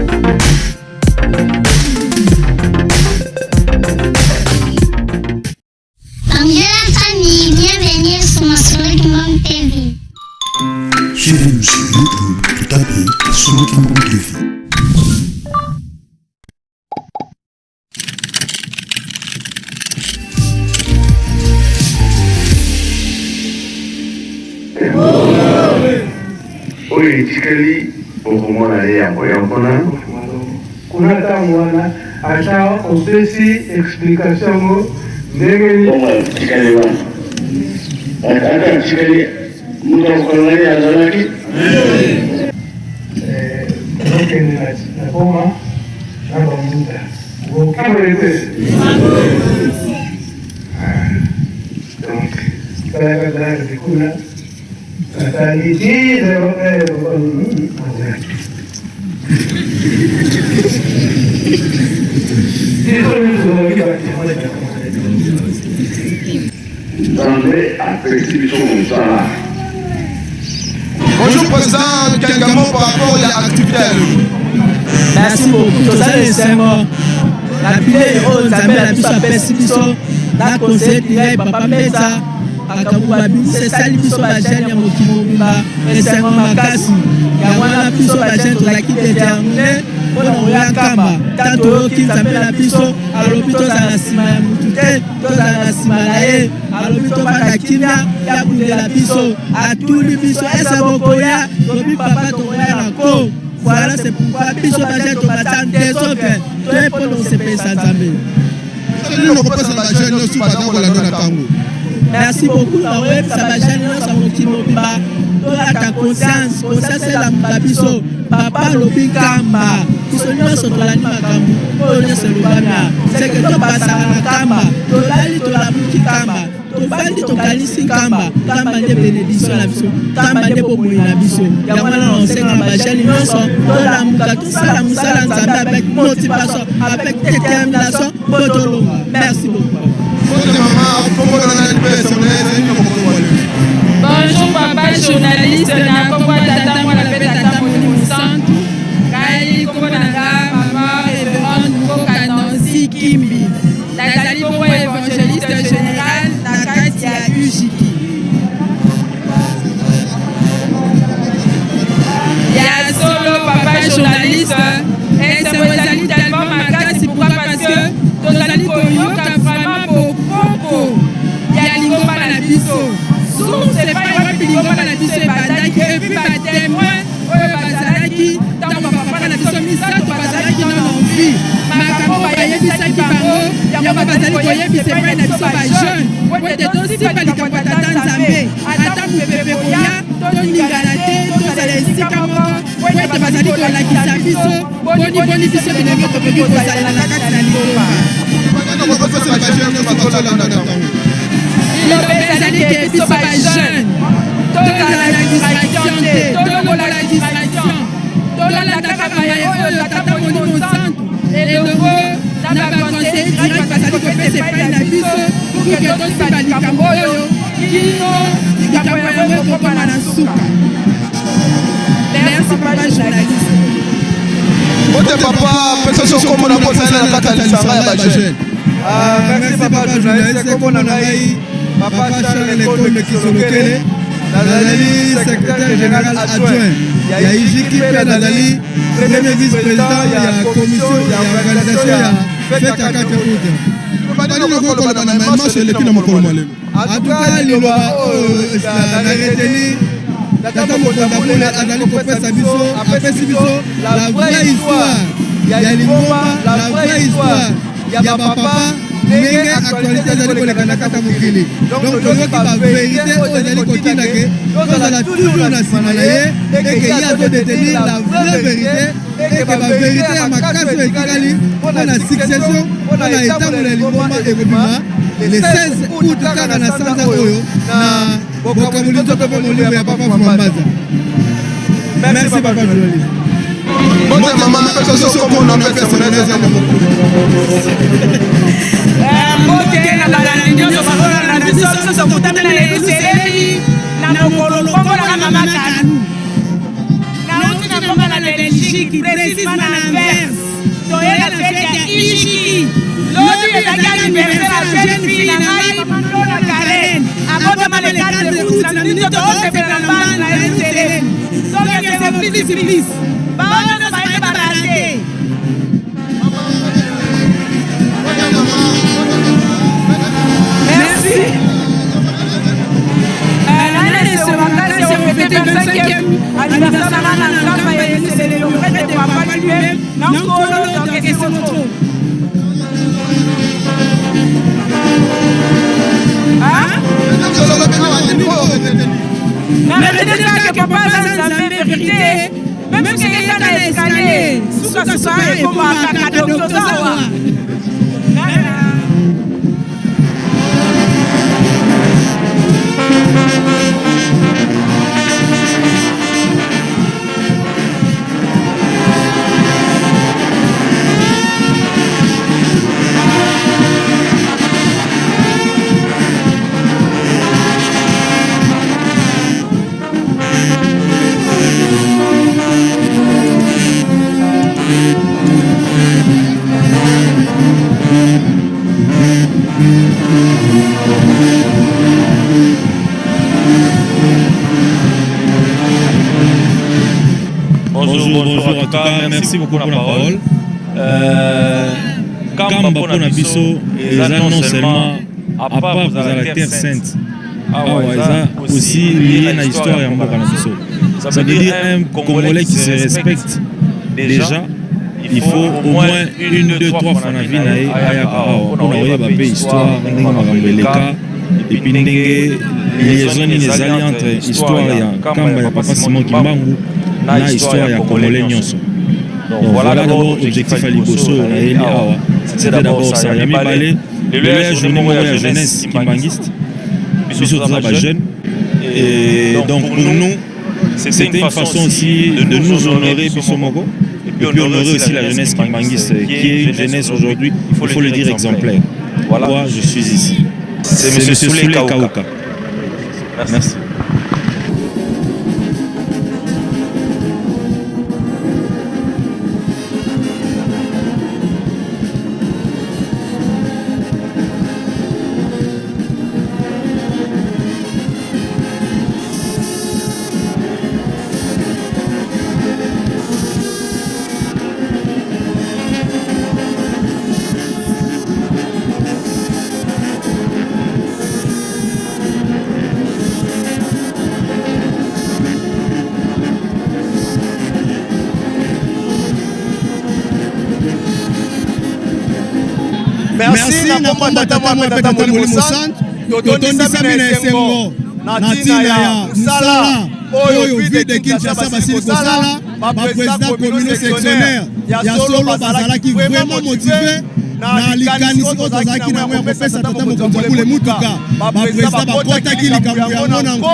Bonjour la famille, bienvenue sur Masolo Kimbang TV. Suivez-nous sur YouTube, tapez Solo Kimbang TV. Oyo etikali bokomona ye yango yango na Kuna ntango wana ata opesi explication yango ndenge nini? Bongo etikali wana ata etikali moto akokana ye azalaki. Okende na Goma na bambuta okimolete. Donc talaka garde kuna batali ti 0 heure. Biso nyonso tozalaki batémoin. Nzambe apesi biso mosala. Bonjour président Kangamo par rapport à l'activité à lui. Merci beaucoup. Tozali na esengo na bilei oyo Nzambe na biso apesi biso na conseiller direct papa Meza. Makambo babimisi esali biso bajeune ya mokili mobimba esengo makasi. Yango wana biso bajeune tozalaki determine mpo na koya Nkamba. Ntango toyoki Nzambe na biso alobi tozala na nsima ya mutu te, tozala na nsima na ye. Alobi tofanda kimia, ya bundela biso, atuni biso ese bokoya, lobi papa tokoya na ko. Voilà, c'est pourquoi biso bajeune tobata désordre toye mpo na kosepelisa Nzambe. Nini okopesa na bajeune nyonso baza kolanda na ntango? Merci beaucoup. Nakoyebisa bajeune nyonso ya mokili mobimba, tolata conscience, conscience elamuka biso. Papa alobi Nkamba, biso nyonso tolandi makambo oyo nyonso elobami awa, seke topasaka na Nkamba. Tolali, tolamuki Nkamba, tovandi, tokanisi Nkamba. Nkamba nde bénédiction na biso, Nkamba nde bomoi na biso. Yango wana na osenga na bajeune nyonso tolamuka, tosala mosala Nzambe avec motivation, avec détermination, mpo tolonga. Merci beaucoup. Mbote mama, kombo na nani mpe esengo ezali na mokolo mwa lelo? Bonjour papa journaliste, na kombo ya Tata, Mwana mpe Tata Molimo Santu. Ngai kombo na nga mama Révérende Nkoka Nancy Kimbi. Nazali bongo évangéliste général na kati ya UJIKI. Ya solo papa journaliste, esengo ezali tellement makasi. Pourquoi? Parce que tozali koyoka vraiment bokoko ya lingomba na biso, source epai wapi lingomba na biso ebandaki, et puis batémoin oyo bazalaki ntango bapapa na biso misato bazalaki nano en vie, makambo bayebisaki bango, yango bazali koyebisa epai na biso bajeune po ete tosimba likambo ya Tata Nzambe. Ata mopepe koya, toningana te, tozala esika moko, po ete bazali kolakisa biso boni boni biso bilenge tokoki kozalela na kati na lingomba. Nini okopesa na bajeune nyonso bazolanda na ntango? Liloba ezali ke biso bajeune tozala na distraction te, tolongola distraction, tolanda kaka maye oyo Tata Molimo Santu elongo na baconseiller direct bazali kopesa epai na biso, pour ke tosimba likambo oyo kino likambo yango ekokoma na suka. Merci papa journaliste. Mbote papa, pesa biso kombo na mposa na kati ya lisanga ya bajeune. Ah, merci papa journaliste. Kombo na ngai papa Charles Konde Kisolokele, nazali secrétaire général adjoint ya IJIKI mpe nazali premier vice-président ya commission ya organisation ya fête ya 4 août. Nini okoki koloba na marche eleki na mokolo mwa lelo? En tout cas, liloba oyo na retenir, Tata Mokonzi Abule azali kopesa biso, apesi biso la vraie histoire ya lingomba, la vraie histoire ya bapapa, ndenge actualité ezali koleka na kati ya mokili. Donc toyoki bavérité oyo ezali kotinda ke tozala toujours na nsima na ye, eke ye azodétenir la vraie vérité, eke bavérité ya makasi oyo etikali mpona succession, mpona etambola ya lingomba ekobima le 16 août, kaka na sanza oyo, na bokaboli nzoto mpe molimo ya papa Fumambaza. Merci papa journaliste. Mbote mama, pesa biso kombo na mpe esengo na ezali na mokolo. Mbote na balandi nyonso bazolanda biso. Biso tokutani na Yelusalemi na mokolo. Kombo nanga mama Kalu, nauti na mboka na na Belgique, précisément na Anvers. Toye na fete ya Ijiki. Lobi ezalaki anniversaire ya jeune fille na ngai, Mama Lola Karen. Abotama le 4 août na minute tokosepela na mbala na Yerusalem. Donc esengo plus plus. Bango nyonso baye barate. Merci. L'année se makasi ya kofete 25e anniversaire na nga na Nkamba ya Yerusalem, auprès de papa lui-même na Nkolo, donc esengo trop. Na retenir kaka ke papa aza Nzambe vérité, même soki eza na escalier, sukasuka ekomaka kaka, donc toza awa. Bonjour, bonjour, en tout cas, merci beaucoup pour la parole. Kamba mpona biso eza non seulement à part kozala la terre sainte, awa eza aussi lié na histoire ya mboka na biso. Ça veut dire, un Congolais qui se respecte déjà, il faut au moins une, deux, trois fois na vie na ye ayaka awa mpona koyeba mpe histoire, ndenge makambo eleka, et puis ndenge liaison nini ezali entre histoire ya Kamba ya papa Simon Kimbangu na histoire ya Congolais nyonso. Donc voilà d'abord objectif ya liboso nayeli awa, c'était d'abord ça. Ya mibale, lelo ya journée moko ya jeunesse kimbangiste, biso toza bajeune, et donc pour nous c'était une façon aussi de nous honorer biso moko, et puis honorer aussi la jeunesse kimbangiste, qui est une jeunesse aujourd'hui, il faut le dire, exemplaire. Voilà pourquoi je suis ici. C'est M. Souley Kauka. Merci. Merci na komba Tata mwa mpe Tata Molimo Santu. Totondisami na esengo na ntina ya mosala oyo ville de Kinshasa basili kosala. Baprésident communaux sectionnaire ya solo bazalaki vraiment motivé na likanisi oyo tozalaki nango ya kopesa tata mokonzi ya bule mutuka. Baprésident bakotaki likambo yango na nko.